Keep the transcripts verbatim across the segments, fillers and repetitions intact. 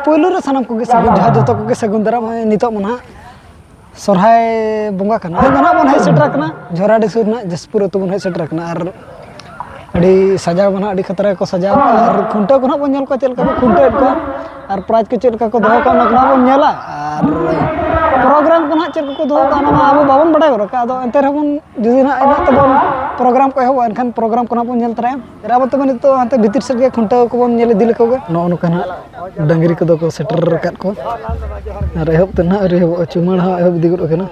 ᱯᱳᱭᱞᱳ ᱨᱮ ᱥᱟᱱᱟᱢ ᱠᱚᱜᱮ ᱥᱟᱹᱜᱩᱱ ᱡᱚᱦᱟᱨ, ᱡᱚᱛᱚ ᱠᱚᱜᱮ ᱥᱟᱹᱜᱩᱱ ᱫᱟᱨᱟᱢ᱾ ᱱᱚᱜᱼᱚᱭ ᱱᱤᱛᱚᱜ ᱢᱟ ᱱᱟᱦᱟᱜ ᱥᱚᱨᱦᱟᱭ ᱵᱚᱸᱜᱟ ᱠᱟᱱᱟ, ᱟᱫᱚ ᱱᱟᱦᱟᱜ ᱵᱚᱱ ᱦᱮᱡ ᱥᱮᱴᱮᱨ ᱟᱠᱟᱱᱟ ᱡᱷᱚᱨᱟᱰᱤ ᱥᱩᱨ ᱨᱮᱱᱟᱜ ᱡᱟᱹᱥᱯᱩᱨ ᱟᱹᱛᱩ ᱵᱚᱱ ᱦᱮᱡ ᱥᱮᱴᱮᱨ ᱟᱠᱟᱱᱟ᱾ ᱟᱨ ᱟᱹᱰᱤ ᱥᱟᱡᱟᱣ ᱢᱟ ᱱᱟᱦᱟᱜ ᱟᱹᱰᱤ ᱠᱷᱟᱛᱨᱟ ᱠᱚ ᱥᱟᱡᱟᱣ ᱠᱟᱜᱼᱟ᱾ ᱟᱨ ᱠᱷᱩᱱᱴᱟᱹᱣ ᱠᱚ ᱱᱟᱦᱟᱜ ᱵᱚᱱ ᱧᱮᱞ ᱠᱚᱣᱟ ᱪᱮᱫ ᱞᱮᱠᱟ ᱠᱚ ᱠᱷᱩᱱᱴᱟᱹᱣᱮᱫ ᱠᱚᱣᱟ ᱟᱨ ᱯᱨᱟᱭᱤᱡᱽ ᱠᱚ ᱪᱮᱫ ᱞᱮᱠᱟ ᱠᱚ ᱫᱚᱦᱚ ᱠᱟᱜᱼᱟ, ᱚᱱᱟ ᱠᱚ ᱱᱟᱦᱟᱜ ᱵᱚᱱ ᱧᱮᱞᱟ᱾ ᱟᱨ ᱯᱨᱳᱜᱨᱟᱢ ᱠᱚ ᱱᱟᱦᱟᱜ ᱪᱮᱫ ᱠᱚᱠᱚ ᱫᱚᱦᱚ ᱠᱟᱜᱼᱟ, ᱚᱱᱟ ᱢᱟ ᱟᱵᱚ ᱵᱟᱵᱚᱱ ᱵᱟᱰᱟᱭ ᱜᱚᱫ ᱠᱟᱜᱼᱟ᱾ ᱟᱫᱚ ᱮᱱᱛᱮ ᱨᱮᱦᱚᱸ ᱵᱚᱱ, ᱡᱩᱫᱤ ᱱᱟᱦᱟᱜ ᱤᱱᱟᱹᱜ ᱛᱮᱵᱚᱱ ᱯᱨᱳᱜᱨᱟᱢ ᱠᱚ ᱮᱦᱚᱵᱚᱜᱼᱟ, ᱮᱱᱠᱷᱟᱱ ᱯᱨᱳᱜᱨᱟᱢ ᱠᱚ ᱱᱟᱦᱟᱜ ᱵᱚᱱ ᱧᱮᱞ ᱛᱚᱨᱟᱭᱟ᱾ ᱟᱨ ᱟᱵᱚ ᱛᱚᱵᱮ ᱱᱤᱛᱚᱜ ᱦᱟᱱᱛᱮ ᱵᱷᱤᱛᱤᱨ ᱥᱮᱫ ᱜᱮ ᱠᱷᱩᱱᱴᱟᱹᱣ ᱠᱚᱵᱚᱱ ᱧᱮᱞ ᱤᱫᱤ ᱞᱮᱠᱚ ᱜᱮ᱾ ᱱᱚᱜᱼᱚ ᱱᱚᱝᱠᱟ ᱱᱟᱦᱟᱜ ᱰᱟᱹᱝᱨᱤ ᱠᱚᱫᱚ ᱠᱚ ᱥᱮᱴᱮᱨ ᱟᱠᱟᱫ ᱠᱚᱣᱟ᱾ ᱟᱨ ᱮᱦᱚᱵ ᱛᱮ ᱱᱟᱦᱟᱜ ᱟᱹᱣᱨᱤ ᱮᱦᱚᱵᱚᱜᱼᱟ, ᱪᱩᱢᱟᱹᱲᱟ ᱦᱚᱸ ᱮᱦᱚᱵ ᱤᱫᱤ ᱜᱚᱫ ᱟᱠᱟᱱᱟ᱾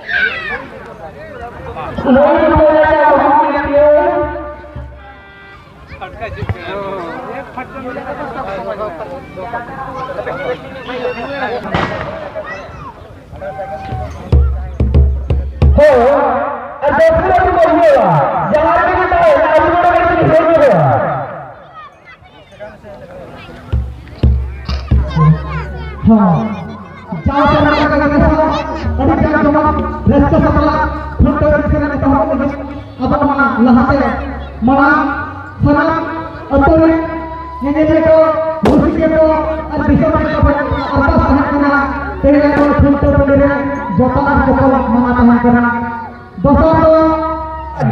ᱦᱳᱭ, ᱟᱨ ᱫᱚᱥ ᱢᱤᱱᱤᱴ ᱠᱚ ᱦᱩᱭᱩᱜᱼᱟ᱾ ᱡᱟᱦᱟᱸ ᱨᱮᱜᱮ ᱛᱟᱦᱮᱸ, ᱟᱹᱰᱤ ᱢᱟᱨᱟᱝ ᱢᱤᱫᱴᱤᱡ ᱦᱩᱭ ᱧᱚᱜᱚᱜᱼᱟ᱾ ᱦᱚᱸ᱾ ᱡᱟᱣ ᱥᱮᱨᱢᱟ ᱞᱮᱠᱟ ᱜᱮ ᱱᱮᱥ ᱦᱚᱸ ᱟᱹᱰᱤ ᱡᱟᱠ ᱡᱚᱢᱚᱠ ᱨᱟᱹᱥᱠᱟᱹ ᱥᱟᱛᱞᱟᱜ ᱠᱷᱩᱱᱴᱟᱹᱣ ᱮᱱᱮᱡ ᱥᱮᱨᱮᱧ ᱮᱛᱚᱦᱚᱵ ᱞᱟᱹᱜᱤᱫ ᱟᱫᱚ ᱚᱱᱟ ᱞᱟᱦᱟᱛᱮ ᱢᱟᱲᱟᱝ ᱥᱟᱱᱟᱢ ᱟᱹᱛᱩ ᱨᱮᱱ ᱧᱮᱧᱮᱞᱤᱭᱟᱹ ᱠᱚ, ᱨᱩᱥᱤᱠᱤᱭᱟᱹ ᱠᱚ ᱟᱨ ᱫᱤᱥᱚᱢ ᱨᱮᱱ ᱠᱚ ᱟᱨᱫᱟᱥ ᱛᱟᱦᱮᱸ ᱠᱟᱱᱟ, ᱛᱮᱦᱮᱧ ᱟᱵᱚ ᱠᱷᱩᱱᱴᱟᱹᱣ ᱴᱟᱺᱰᱤ ᱨᱮ ᱡᱚᱛᱚ ᱟᱨ ᱡᱚᱛᱚ ᱢᱟᱱᱟ ᱛᱟᱦᱮᱸ ᱠᱟᱱᱟ᱾ ᱫᱚᱥᱟᱨ ᱫᱚ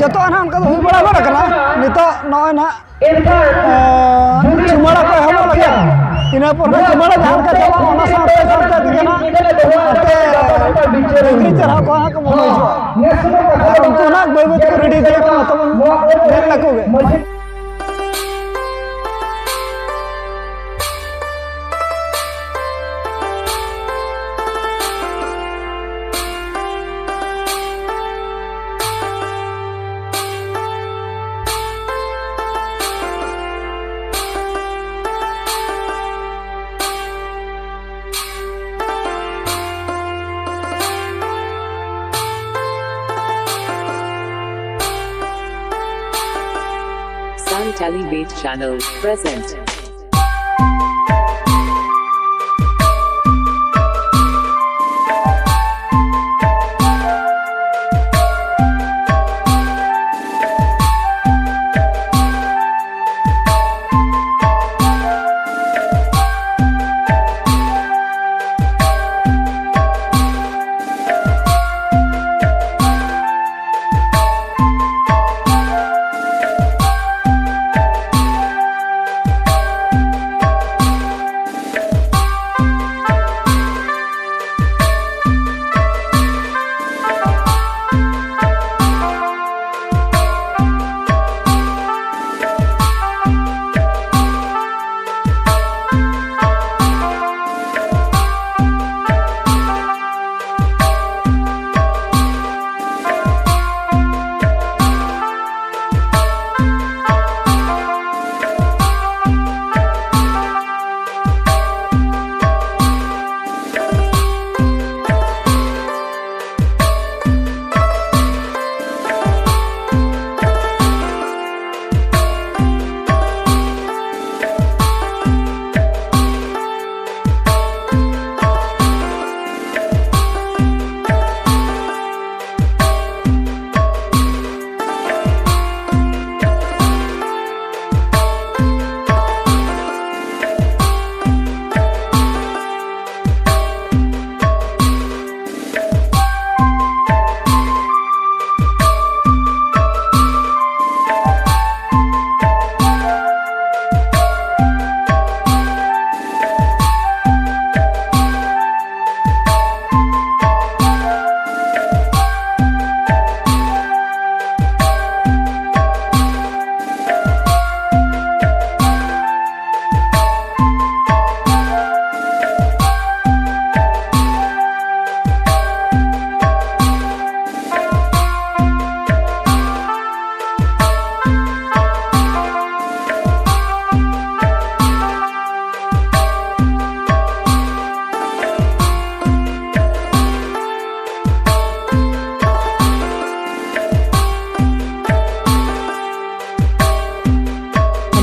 ᱡᱚᱛᱚᱣᱟᱜ ᱱᱟᱦᱟᱜ ᱚᱱᱠᱟ ᱫᱚ ᱦᱩᱭ ᱵᱟᱲᱟ ᱜᱚᱫ ᱟᱠᱟᱱᱟ᱾ ᱱᱤᱛᱚᱜ ᱱᱚᱜᱼᱚᱭ ᱱᱟᱦᱟᱜ ᱮᱸ, ᱪᱩᱢᱟᱹᱲᱟ ᱠᱚ ᱮᱦᱚᱵᱚᱜ ᱞᱟᱹᱜᱤᱫ᱾ ᱤᱱᱟᱹ ᱯᱚᱨ ᱦᱟᱸᱜ ᱪᱩᱢᱟᱹᱲᱟ ᱡᱟᱦᱟᱸ ᱞᱮᱠᱟ ᱪᱟᱞᱟᱜᱼᱟ, ᱚᱱᱟ ᱥᱟᱶᱛᱮ ᱥᱟᱶᱛᱮ ᱛᱮᱜᱮ ᱱᱟᱦᱟᱜ ᱱᱚᱛᱮ ᱰᱟᱹᱝᱨᱤ ᱪᱟᱨᱦᱟᱣ ᱠᱚ ᱦᱟᱸᱜ ᱠᱚ ᱵᱚᱞᱚ ᱦᱤᱡᱩᱜᱼᱟ᱾ ᱟᱨ ᱩᱱᱠᱩ ᱱᱟᱦᱟᱜ ᱵᱟᱹᱭ ᱵᱟᱹᱭ ᱛᱮᱠᱚ ᱨᱮᱰᱤ ᱤᱫᱤᱭᱟᱠᱚ, ᱢᱟ ᱛᱟᱵᱚᱱ ᱧᱮᱞ ᱞᱮᱠᱚ ᱜᱮ᱾ Sun Television Channel present.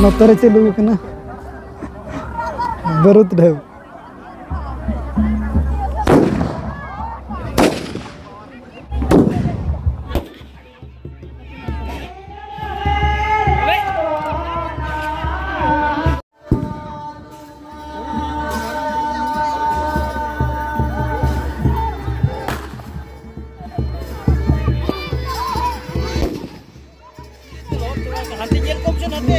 ᱱᱚᱛᱮ ᱨᱮ ᱪᱟᱹᱞᱩ ᱟᱠᱟᱱᱟ ᱵᱟᱹᱨᱩᱫ ᱰᱷᱮᱣ᱾ ᱦᱟᱱᱛᱮ ᱧᱮᱞ ᱠᱚᱢ ᱥᱮ ᱱᱟᱛᱮ᱾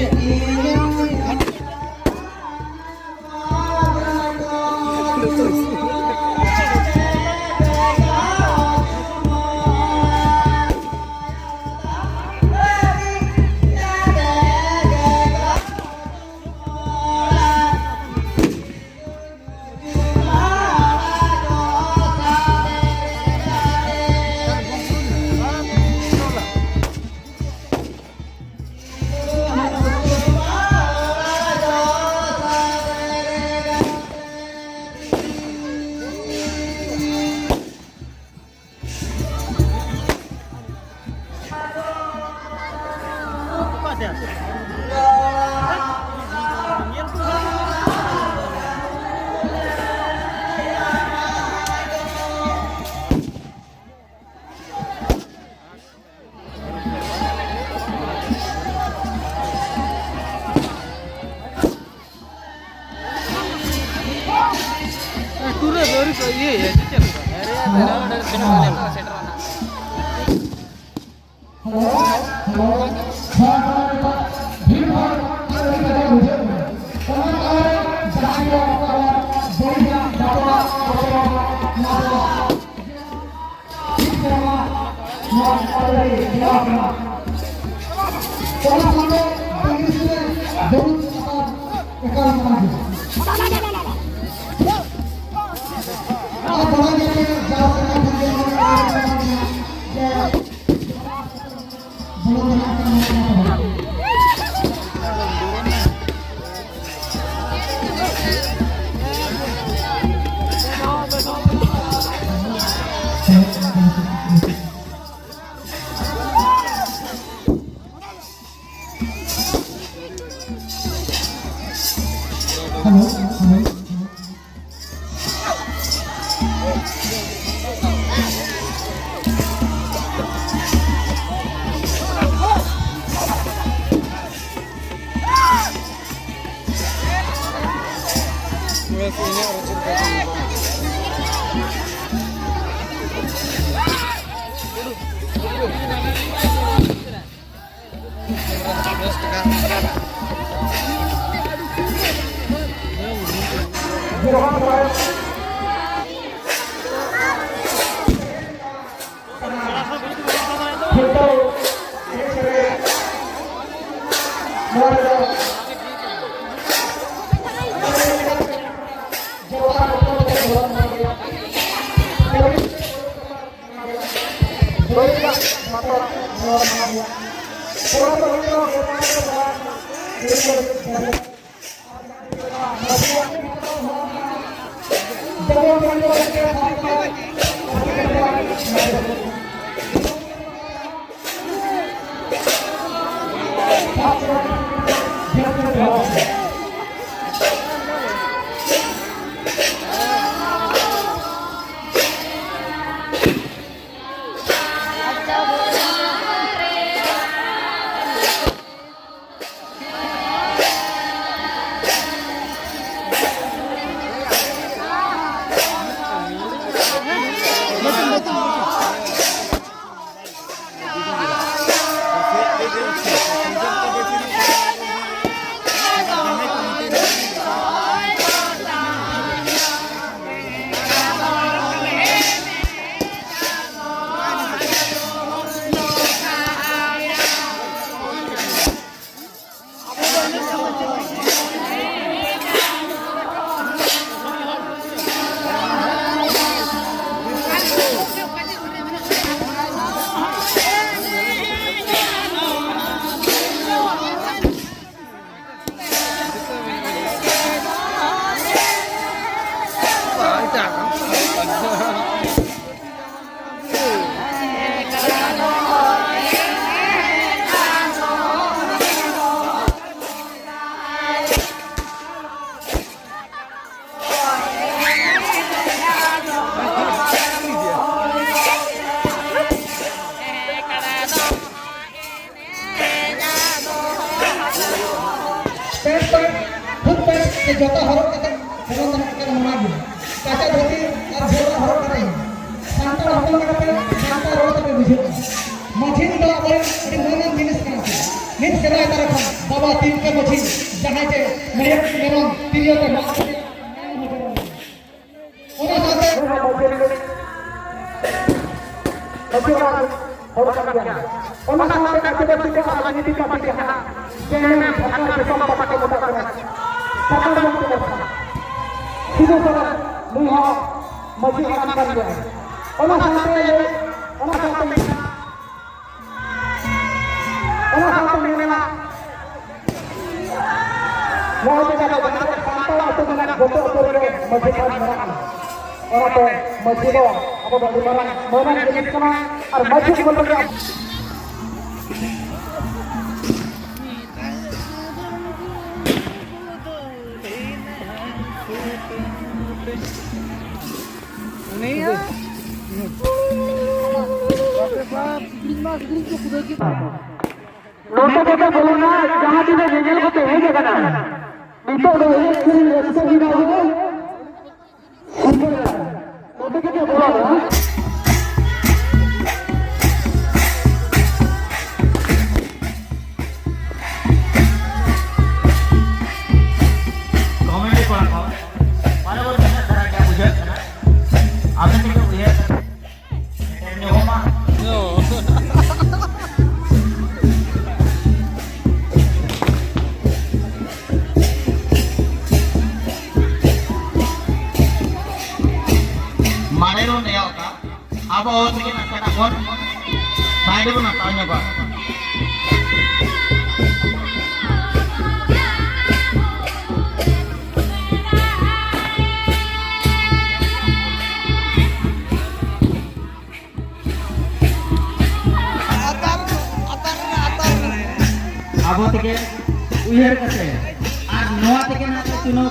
ᱴᱩᱨ ᱨᱮ ᱟᱹᱣᱨᱤ ᱠᱚ ᱤᱭᱟᱹᱭᱟ, ᱪᱮᱫ ᱞᱮᱠᱟ? ᱯᱮᱱᱴ ᱯᱮᱱᱴ, ᱯᱷᱩᱞ ᱯᱮᱱᱴ ᱥᱮ ᱡᱩᱛᱟᱹ ᱦᱚᱨᱚᱜ ᱠᱟᱛᱮ ᱠᱷᱮᱞᱳᱰ ᱫᱚ ᱱᱚᱝᱠᱟᱱ ᱵᱟᱵᱟ ᱛᱤᱞᱠᱟᱹ ᱢᱟᱹᱡᱷᱤ ᱡᱟᱦᱟᱸᱭ ᱛᱮ ᱢᱮᱲᱦᱮᱫ ᱢᱮᱨᱚᱢ ᱛᱤᱨᱭᱳ ᱛᱮ ᱢᱟᱜ ᱠᱟᱛᱮ ᱚᱱᱟ ᱥᱟᱶᱛᱮ ᱢᱟᱹᱡᱷᱤ ᱦᱚᱲ ᱠᱟᱱ ᱜᱮᱭᱟ᱾ ᱚᱱᱟ ᱥᱟᱶᱛᱮ ᱟᱹᱫᱤᱵᱟᱹᱥᱤ ᱠᱚᱣᱟᱜ ᱨᱟᱡᱽᱱᱤᱛᱤ ᱯᱟᱨᱴᱤ ᱡᱟᱦᱟᱸ ᱡᱮ ᱮᱱ ᱮᱢ ᱥᱟᱱᱛᱟᱲ ᱡᱚᱥᱚᱢ ᱯᱟᱨᱴᱤ ᱠᱚ ᱢᱮᱛᱟᱜ ᱠᱟᱱᱟ, ᱥᱟᱱᱛᱟᱲ ᱢᱚᱱᱛᱨᱤ ᱥᱤᱵᱩ ᱥᱚᱨᱮᱱ, ᱱᱩᱭ ᱦᱚᱸ ᱢᱟᱹᱡᱷᱤ ᱦᱟᱲᱟᱢ ᱠᱟᱱ ᱜᱮᱭᱟᱭ᱾ ᱚᱱᱟ ᱥᱟᱶᱛᱮ ᱚᱱᱟ ᱥᱟᱶᱛᱮ ᱚᱱᱟ ᱥᱟᱶᱛᱮ ᱢᱮᱱᱟᱜᱼᱟ, ᱱᱚᱜᱼᱚᱭ ᱡᱮ ᱟᱵᱚ ᱡᱟᱦᱟᱸ ᱨᱮ ᱥᱟᱱᱛᱟᱲ ᱟᱹᱛᱩ ᱢᱮᱱᱟᱜ, ᱡᱚᱛᱚ ᱟᱹᱛᱩ ᱨᱮᱜᱮ ᱢᱟᱹᱡᱷᱤ ᱛᱷᱟᱱ ᱢᱮᱱᱟᱜᱼᱟ᱾ ᱚᱱᱟᱛᱮ ᱢᱟᱹᱡᱷᱤ ᱫᱚ ᱟᱵᱚ ᱫᱚ ᱟᱹᱰᱤ ᱢᱟᱨᱟᱝ ᱢᱟᱹᱱᱟᱱ ᱡᱤᱱᱤᱥ ᱠᱟᱱᱟ᱾ ᱟᱨ ᱢᱟᱹᱡᱷᱤ ᱡᱤᱵᱚᱱ ᱨᱮᱜᱮ ᱩᱱᱤᱭᱟᱜ ᱵᱟᱯᱨᱮ ᱵᱟᱯ, ᱥᱤᱠᱲᱤᱡ ᱢᱟ ᱥᱤᱠᱲᱤᱡ ᱠᱚ ᱯᱩᱨᱟᱹ ᱜᱮ᱾ ᱱᱚᱛᱮ ᱠᱚᱯᱮ ᱵᱚᱞᱚᱱᱟ, ᱡᱟᱦᱟᱸ ᱛᱤᱱᱟᱹᱜ ᱧᱮᱧᱮᱞ ᱠᱚᱯᱮ ᱦᱮᱡ ᱟᱠᱟᱱᱟ᱾ ᱱᱤᱛᱚᱜ ᱫᱚ ᱮᱱᱮᱡ ᱥᱮᱨᱮᱧ ᱨᱟᱹᱥᱠᱟᱹ ᱜᱮ ᱟᱵᱚ ᱫᱚ᱾ ᱱᱚᱛᱮ ᱠᱚᱯᱮ ᱵᱚᱞᱚᱱᱟ᱾ ᱠᱚᱢᱮᱰᱤ ᱠᱚᱲᱟ ᱠᱚ, ᱵᱟᱨᱮ ᱵᱟᱨᱮ ᱛᱤᱱᱟᱹᱜ ᱫᱷᱟᱨᱟ ᱜᱮ ᱵᱩᱡᱷᱟᱹᱜ ᱠᱟᱱᱟ, ᱟᱵᱮᱱ ᱴᱷᱮᱱ ᱜᱮ ᱩᱭᱦᱟᱹᱨ ᱠᱟᱱᱟ᱾ ᱧᱚᱜᱚᱜ ᱢᱟ᱾ ᱢᱟᱲᱮ ᱵᱚᱱ ᱮᱦᱚᱵ ᱫᱟ᱾ ᱟᱵᱚ ᱛᱮᱜᱮ ᱱᱟᱥᱮᱱᱟᱜ ᱵᱚᱱ ᱥᱟᱭᱤᱰ ᱵᱚᱱ ᱦᱟᱛᱟᱣ ᱧᱚᱜᱟ᱾ ᱟᱵᱚ ᱛᱮᱜᱮ ᱩᱭᱦᱟᱹᱨ ᱠᱟᱛᱮ ᱟᱨ ᱱᱚᱣᱟ ᱛᱮᱜᱮ ᱱᱟᱦᱟᱜ ᱪᱩᱱᱟᱹᱣ